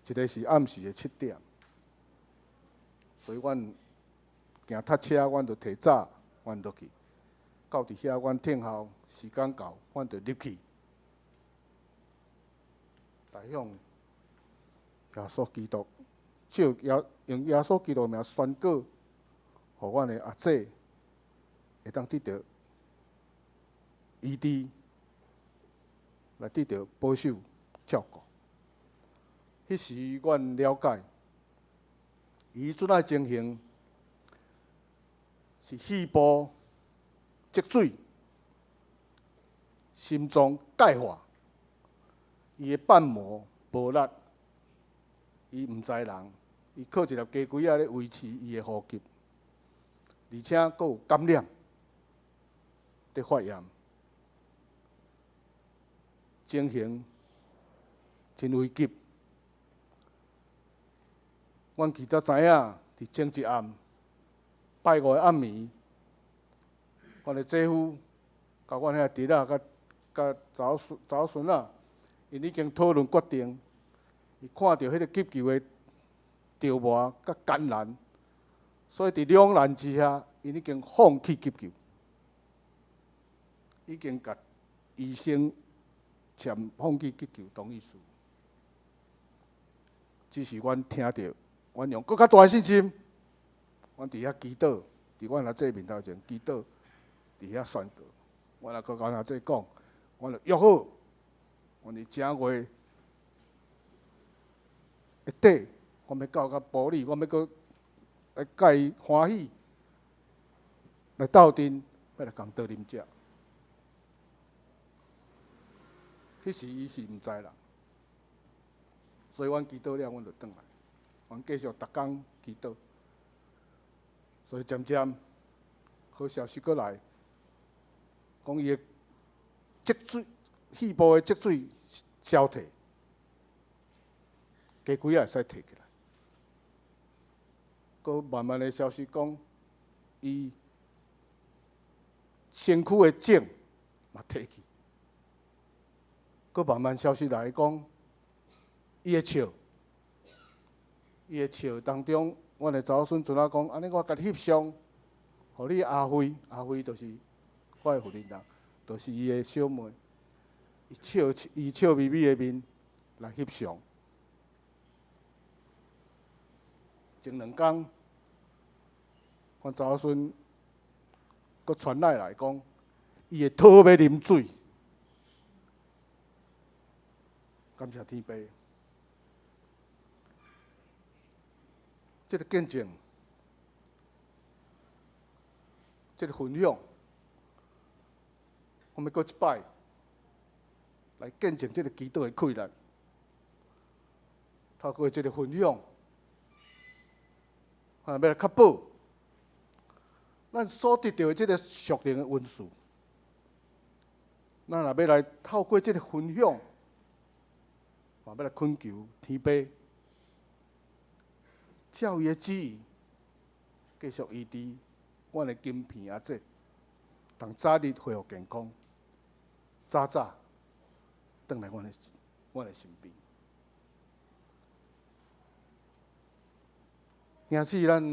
一个是暗時的7點。所以阮驚塞車，阮就提早，阮落去，到佇遐，阮等候時間到，阮就入去，來向耶穌基督，照耶用耶穌基督的名宣告，予阮的阿姊會當得著醫治，來得著保守照顧。彼時阮了解，伊陣仔情形是肺部積水、心臟鈣化，伊的瓣膜無力，伊毋知人，伊靠一粒雞胿仔咧維持伊的呼吸，而且閣有感染，佇發炎，情形真危急。阮其實知影，佇前一暗，拜五的暗暝，阮的姐夫佮阮遐侄仔佮佮查某孫查某孫仔，𪜶已經討論決定，伊看著彼个急救的著磨佮艱難，所以佇兩難之下，𪜶已經放棄急救，已經共醫生簽放棄急救同意書。只是阮聽著，阮用閣較大的信心，阮佇遐祈禱，佇阮阿姊面頭前祈禱，佇遐宣告。阮也閣共阿姊講，阮就約好，阮佇正月的底，阮欲到甲埔里，阮欲閣來共伊歡喜，來鬥陣，欲來共倒啉食。彼時伊是毋知啦，所以阮祈禱了，阮就轉來，阮繼續逐工祈禱。所以漸漸好消息閣來，講伊的積水，肺部的積水消退，雞胿仔會使提起來。閣慢慢的消息講，伊身軀的腫嘛退去。閣慢慢消息來講，伊的笑，伊的笑當中，阮的查某孫陣仔講，按呢我共你翕相，予你阿輝，阿輝就是我的婦人人，就是伊的小妹，伊笑，伊笑眯眯的面來翕相。前兩工，阮查某孫閣傳來來講，伊的肚欲啉水。感謝天父，這个見證，這个分享，我們閣一擺來見證這个祈禱的氣力。透過這个分享，啊，欲來確保咱所得著的這个屬靈的恩賜，咱若欲來透過這个分享，嘛欲來懇求天父，照伊的旨意，繼續醫治阮的金片阿姊，通早日恢復健康，早早轉來阮的身邊。因此，咱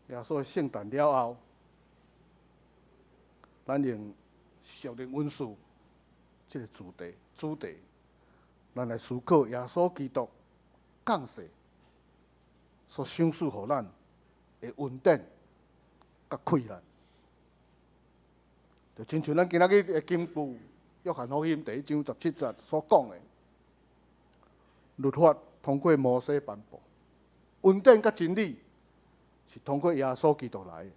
耶穌的聖誕了後，咱用屬靈恩賜這个主題，咱來思考耶穌基督降世所賞賜予咱的恩典佮氣力。就親像咱今仔日的金句，約翰福音第一章十七節所講的，律法通過摩西頒布，恩典佮真理是通過耶穌基督來的。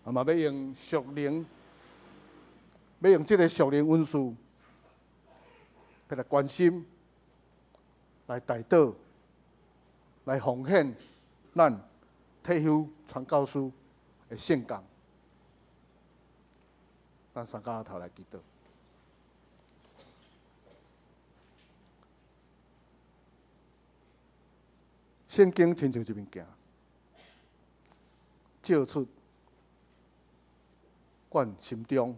啊嘛，欲用屬靈，欲用這个屬靈恩賜，欲來關心，來代禱，來奉獻咱退休傳教士的聖工。咱三跤頭來祈禱。聖經親像一面鏡，照出阮心中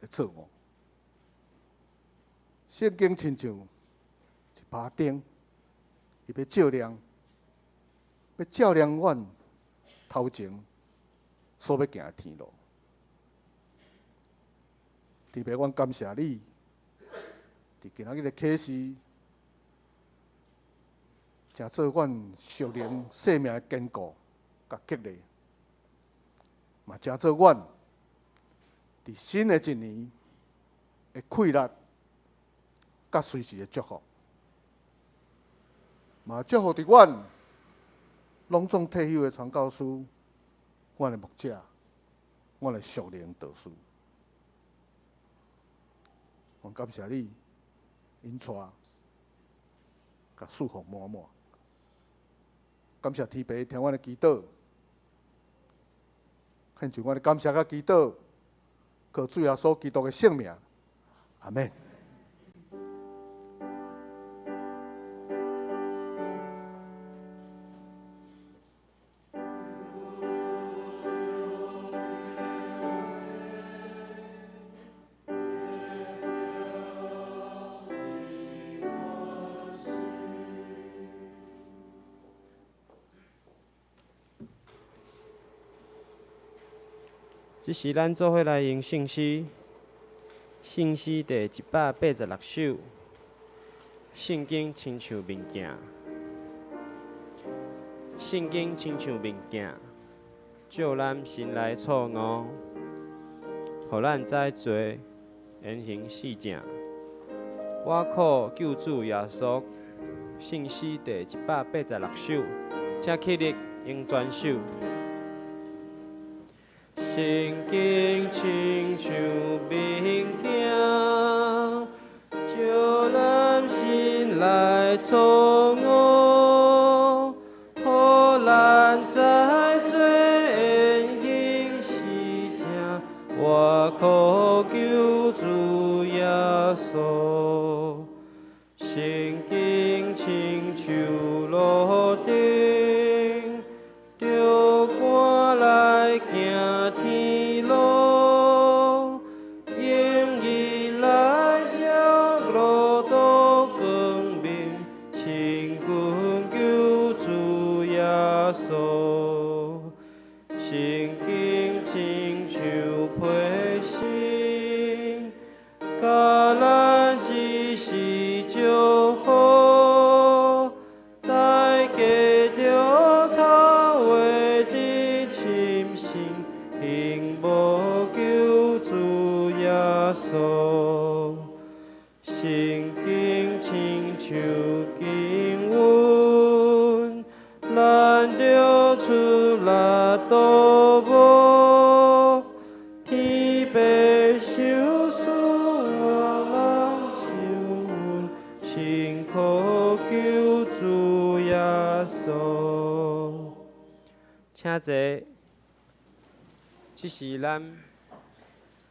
的錯誤。聖經親像一把燈，伊欲照亮，欲照亮阮頭前所欲行的天路。特別阮感謝你，佇今仔日的啟示，成做阮屬靈生命的堅固佮激勵，嘛成做阮佇新的一年的氣力佮隨時的祝福，嘛祝福佇阮攏總退休的傳教士，阮的牧者，阮的屬靈導師。阮感謝你，引帶，共祝福滿滿。感謝天父聽阮的祈禱，獻上阮的感謝佮祈禱，靠主耶穌基督的聖名，阿們。這時，咱做伙來用聖詩，聖詩第186首，聖經親像面鏡，聖經親像面鏡，照咱心內錯誤，予咱知罪言行是正。我靠救主耶穌，聖詩第186首，請起立，用全首。聖經親像面鏡，照咱心內錯誤，予咱知罪言行是正。我靠救主耶穌，聖經親像路燈，著趕來行天路，用伊來照路途光明，親近救主耶穌。聖經親像批信，共咱一時祝福，大家著頭話佇深信，興無救主耶穌。聖經親像經文，咱著出力導無，天父賞賜咱救恩，信靠救主耶穌。請坐，這是咱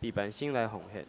備辦生來奉獻。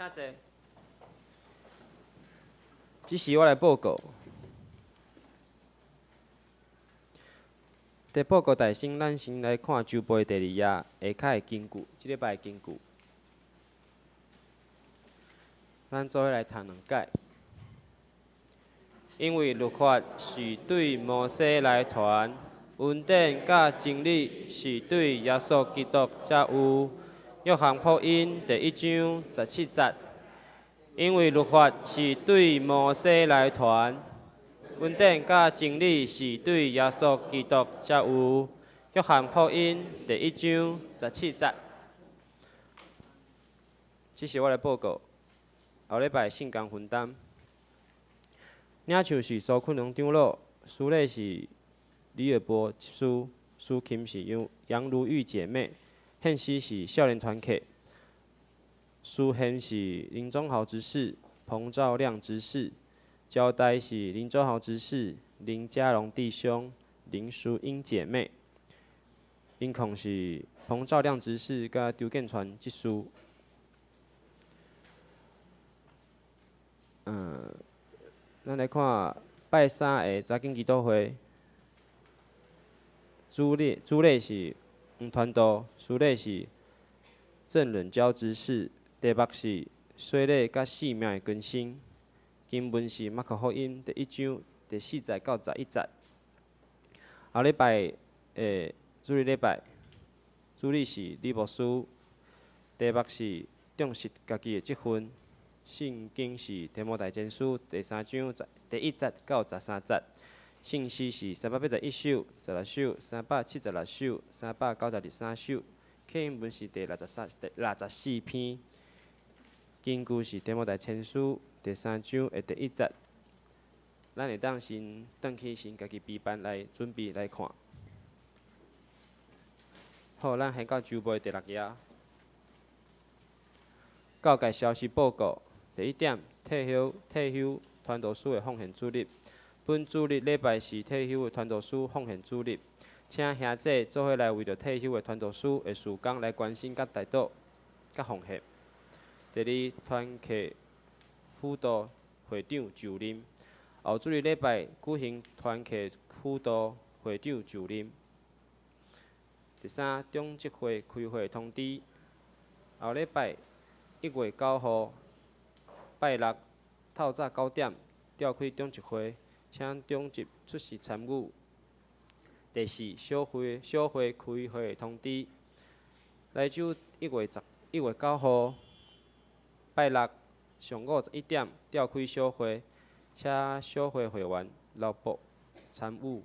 請坐。這時我來報告。佇報告大先，咱先來看周報第二頁下跤的根據，這禮拜的根據。咱做伙來讀兩解。因為律法是對摩西來傳，恩典佮真理是對耶穌基督才有。約翰福音第一章十七節。因為律法是對摩西來傳，恩典佮真理是對耶穌基督才有。約翰福音第一章十七節。這是我來報告，後禮拜聖工分擔。領袖是蘇坤龍長老，司禮是李爾波執事，司琴是楊楊如玉姐妹，獻詩是少年團契，司獻是林宗豪執事、彭兆亮執事，招待是林宗豪執事、林家龍弟兄、林淑英姐妹，音控是彭兆亮執事佮張建傳執事。嗯，咱來看拜三的查經祈禱會，主禮主禮是黃傳道，司禮是鄭仁嬌執事，題目是洗禮佮生命的更新，經文是馬可福音第一章第四節到十一節。後禮拜的主日禮拜，主禮是李牧師，題目是重視家己的職分。聖經是提摩太前書第三章十第一節到十三節，聖詩是三百八十一首、十六首、三百七十六首、三百九十三首，課文是第六十三、第六十四篇。根據是提摩太前書第三章的第一節。咱會當先轉去先家己備辦來準備來看。好，咱先到周報第六頁。教界消息報告。第一點，退休退休傳道師的奉獻主日。本主日禮拜是退休的傳道師奉獻主日，請兄弟做伙來為著退休的傳道師的事工來關心佮代禱佮奉獻。第二，團契輔導會長就任。後主日禮拜舉行團契輔導會長就任。第三，長執會開會通知。後禮拜一月九號。拜六透早九點召開長執會，請長執出席參與。第四，小會小會開會通知。來週一月十一月九號拜六上午十一點召開小會，請小會會員劉博參與。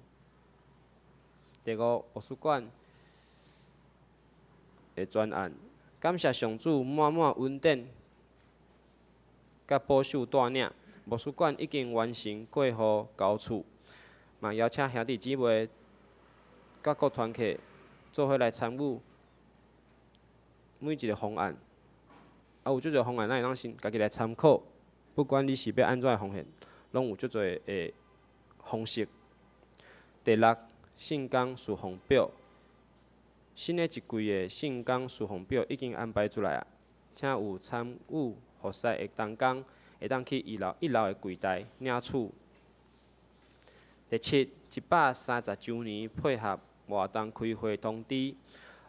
第五，圖書館的專案，感謝上主滿滿恩典。佮保守帶領，圖書館已經完成過戶交厝，嘛邀請兄弟姊妹佮各團契做伙來參與每一个方案。啊，有足濟方案，咱會當先家己來參考。不管你是欲按怎的奉獻，攏有足濟的方式。第六，聖工事奉表，新的一季的聖工事奉表已經安排出來啊，請有參與服侍的同工，會當去一樓一樓的櫃台領取。第七，一百三十周年配合活動開會通知。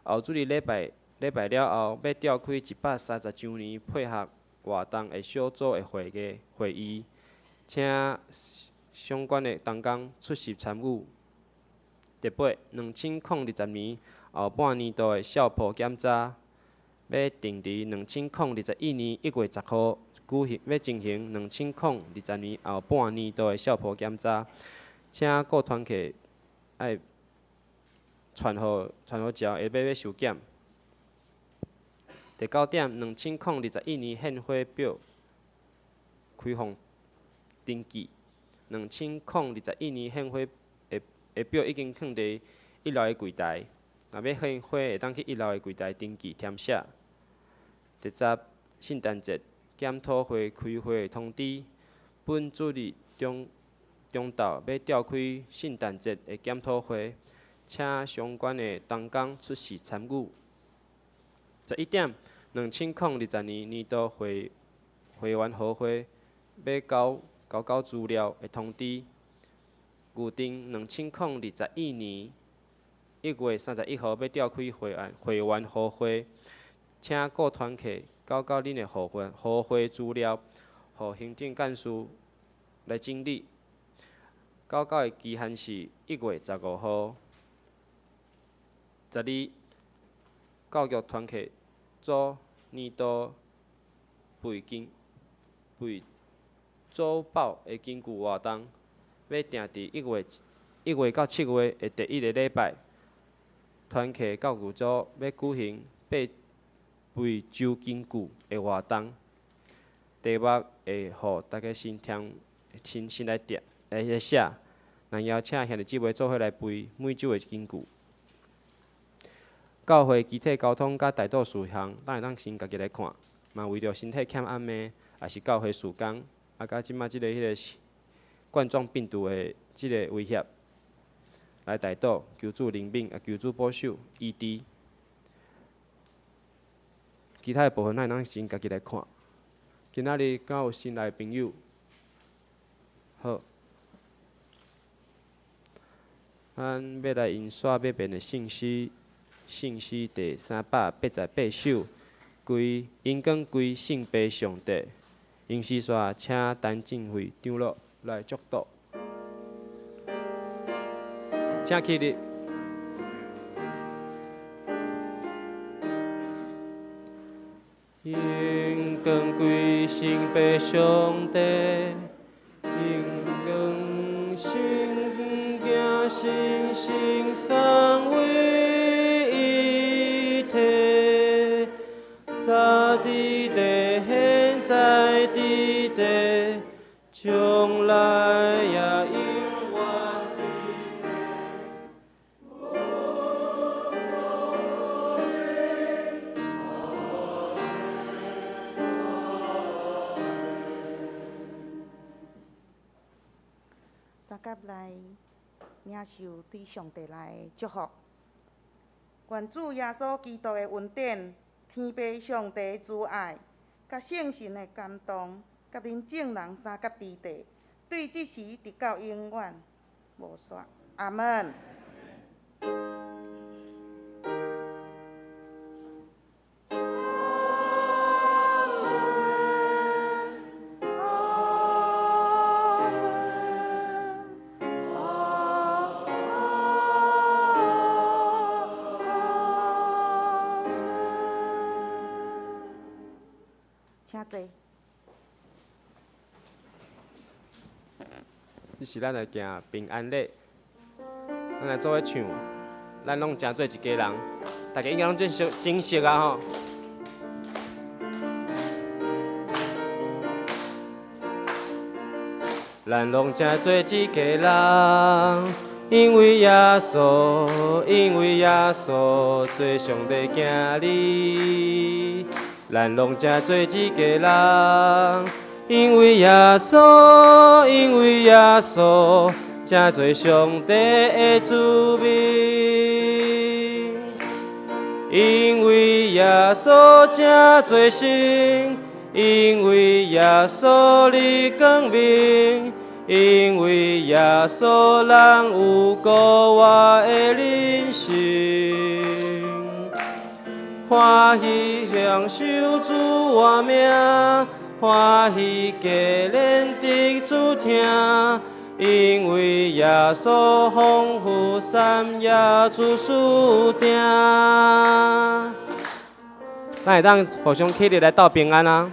後主日禮拜禮拜了後，欲召開一百三十周年配合活動的小組的會議會議，請相關的同工出席參與。第八，兩千空二十年後半年度的數簿檢查。欲定佇兩千空二十一年一月十號舉行，欲進行兩千空二十年後半年度的數簿檢查，請各團契愛傳予傳予照，會欲欲收檢。第九點，兩千空二十一年獻花表開放登記。兩千空二十一年獻花的的表已經囥佇一樓的櫃台，若欲獻花會當去一樓的櫃台登記填寫。第十，聖誕節檢討會開會通知，本主日中中晝欲召開聖誕節的檢討會，請相關的同工出席參與。十一點，兩千空二十年年度會會員和會欲交交交資料的通知。預定2021年1月31號欲召開會員和會，請各團契交交恁的和會資料，予行政幹事來整理。交交的期限是1月15號。12，教育團契組年度背周報的根據活動，欲定佇1月到7月的第一個禮拜，團契教育組欲舉行背周根據的活動，題目會予大家先聽，先來定來寫。咱邀請兄弟姊妹做伙來背每周的根據。教會機體交通佮代禱事項，咱會當先家己來看。嘛為著身體欠暗暝，也是教會事工，佮這馬這个彼个冠狀病毒的這个威脅，來代禱，求主憐憫，求主保守醫治。其他的部分，咱會當先家己來看。今仔日敢有新來的朋友？好，咱欲來印刷欲編的聖詩，聖詩第388首，歸榮光歸聖父上帝。吟詩煞請陳進惠長老來祝禱，請起立。榮光歸聖父上帝，榮光聖行神聖三位一體，早佇地，現在佇地，將來也永遠佇地。三甲來領受對上帝來的祝福，願主耶穌基督的恩典、天父上帝的慈愛、佮聖神的感動，佮恁眾人相佮佇地，對這時直到永遠，無煞。阿門。請坐。這是咱來行平安禮，咱來做伙唱，咱攏成做一家人，大家應該攏真熟真熟啊吼。咱攏成做一家人，因為耶穌，因為耶穌做上帝囝兒。咱攏成做一家人，因為耶穌，因為耶穌成做上帝的子民。因為耶穌成做神，因為耶穌的光明，因為耶穌咱有過活的人生。歡喜享受主活命，歡喜家人得主聽，因為耶穌豐富三耶主事定。咱會當互相起立來鬥平安啊！